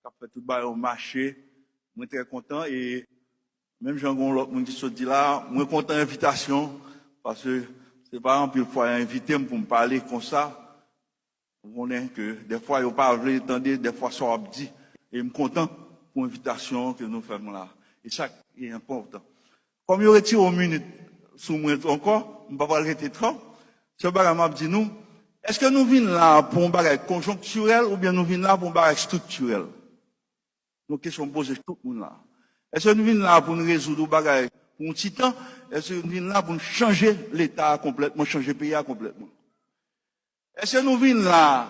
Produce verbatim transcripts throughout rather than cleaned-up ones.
k ap fè tout bagay yo mache. Mwen trè kontan e menm jan gen yon lòt moun ki sot di la, mwen kontan envitasyon paske se pa anpil fwa yo envite m pou m pale konsa. Ou konnen ke dèfwa yo pa vle tande dèfwa sa w ap di. E m kontan pou envitasyon ke nou fè m la. E sa ki enpòtan. Kòm yo retire yon minit sou mwen ankò, m pa pral rete twòp. Sèl bagay m ap di nou, èske nou vin la pou yon bagay konjonktirèl oubyen nou vin la pou yon bagay estriktirèl? Yon kesyon m poze tout moun la. Èske nou vin la pou n rezoud yon bagay pou yon ti tan? Èske nou vin la pou n chanje Leta a konplètman, chanje peyi a konplètman? Èske nou vin la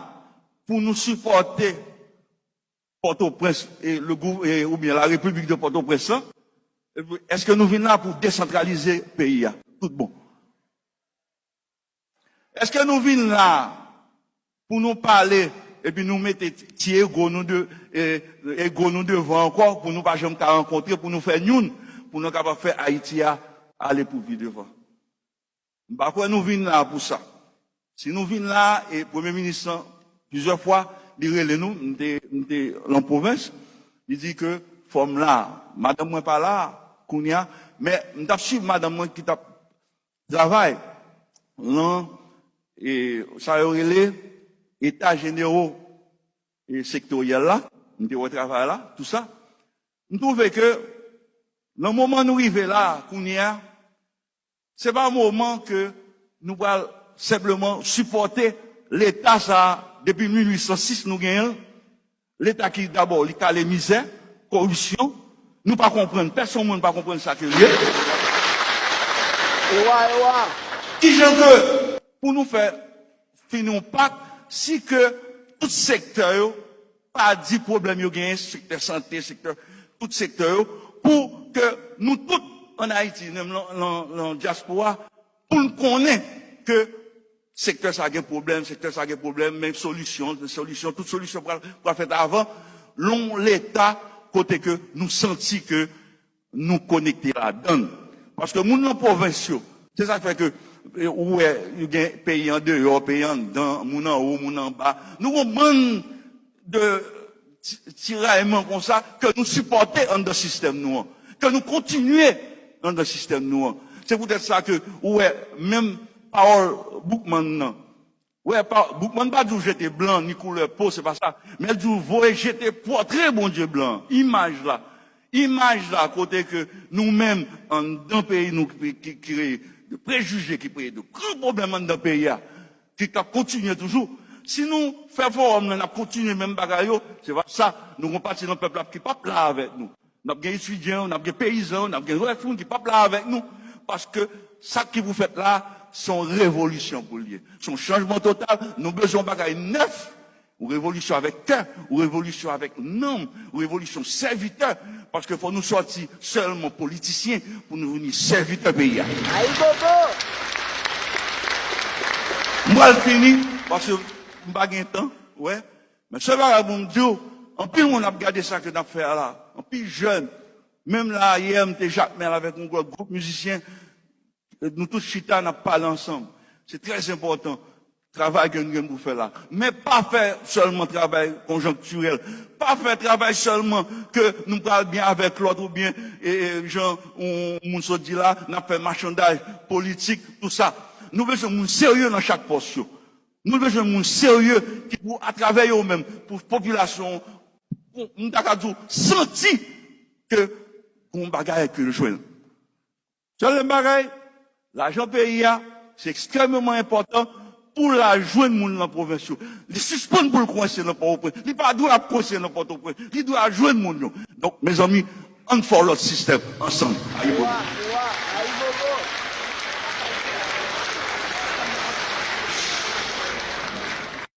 pou nou sipòte Pòtoprens e le gou- e, oubyen la Repiblik de Pòtoprens lan? Epi, èske nou vin la pou desantralize peyi a tout bon? Èske nou vin la pou nou pale epi nou mete ti ego nou de e, ego nou devan ankò pou nou pa janm ka rankontre pou nou fè youn pou nou kapab fè Ayiti a ale pou pi devan? M pa kwè nou vin la pou sa. Si nou vin la, e Premye Minis lan, plizyè fwa, li rele nou, m te, m te lan pwovens, li di ke fò m la, madanm mwen pa la, kounye a, men m t ap swiv madanm mwen ki t ap travay lan, e, sa yo rele eta jenero e sektoryèl la, m te wè travay la, tou sa. M twouve ke nan moman nou rive la, kounye a, se pa moman ke nou pral senpleman sipòte Leta sa a depi mil uit san sis nou genyen l. Leta ki dabò li kale mizè, koripsyon, nou pa konprann, pèsonn moun pa konprann sa ke l ye. Ewa, ewa. Kijan ke pou nou fè fini yon pak si ke tout sektè yo pa di pwoblèm yo genyen, sektè sante, sektè, tout sektè yo, pou ke nou tout ann Ayiti, menm lan, lan, lan dyaspora, pou n konnen ke sektè sa gen pwoblèm, sektè sa gen pwoblèm, men solisyon, solisyon, tout solisyon pral, pral fèt avan. Yon Leta kote ke nou santi ke nou konekte ladan l. Paske moun nan pwovens yo, se sa k fè ke e, ou wè, gen peyi andeyò, peyi anndan, moun anwo, moun anba. Nou gon bann de ti- tirayman konsa ke nou sipòte anndan sistèm nou an, ke nou kontinye anndan sistèm nou an. Se poutèt sa ke ou wè menm pawòl Boukman nan. Ou wè, pa- Boukman pa di w jete blan ni koulè po, se pa sa. Men l di w voye jete pòtre Bondye blan, imaj la. Imaj la kote ke nou menm anndan peyi nou ki, ki, ki kreye de prejije, ki kreye de gran pwoblèm anndan peyi a, ki k ap kontinye toujou. Si nou fè fowòm nan, n ap kontinye menm bagay yo, se pa sa, nou gon pati nan pèp la ki p ap la avèk nou. N ap gen etidyan yo, n ap gen peyizan yo, n ap gen rès moun ki p ap la avèk nou. Paske sa ki pou fèt la, se yon revolisyon pou l ye. Se yon chanjman total. Nou bezwen yon bagay nèf. Yon revolisyon avèk kè, yon revolisyon avèk nanm, yon revolisyon sèvitè. Paske fò nou sòti sèlman politisyen pou nou vini sèvitè peyi a. Ayibobo! M pral fini, paske m pa gen tan, wè. Men sèl bagay pou m di w, anpil moun ap gade sa ke n ap fè a la. Anpil jèn. Menm la, yè, m te Jakmèl avèk yon lòt gwoup mizisyen. Nou tout chita, n ap pale ansanm. Se trè enpòtan. Travay ke nou gen pou fè la. Men pa fè sèlman travay konjonktirèl. Pa fè travay sèlman ke nou pral byen avèk lòt oubyen, e, e, jan yon moun sot di la, n ap fè machandaj politik, tou sa. Nou bezwen moun serye nan chak pòs yo. Nou bezwen moun serye ki pou, atravè yo menm, pou popilasyon, pou, m ta ka di w, santi ke gon bagay ke l jwenn. Twazyèm bagay, lajan peyi a, se ekstrèmeman enpòtan pou l al jwenn moun nan pwovens yo. Li sispann pou l kwense nan Pòtoprens. Li pa dwe ap kwense nan Pòtoprens. Li dwe al jwenn moun yo. Donk, mezanmi, ann fè yon lòt sistèm ansanm. Ayibobo.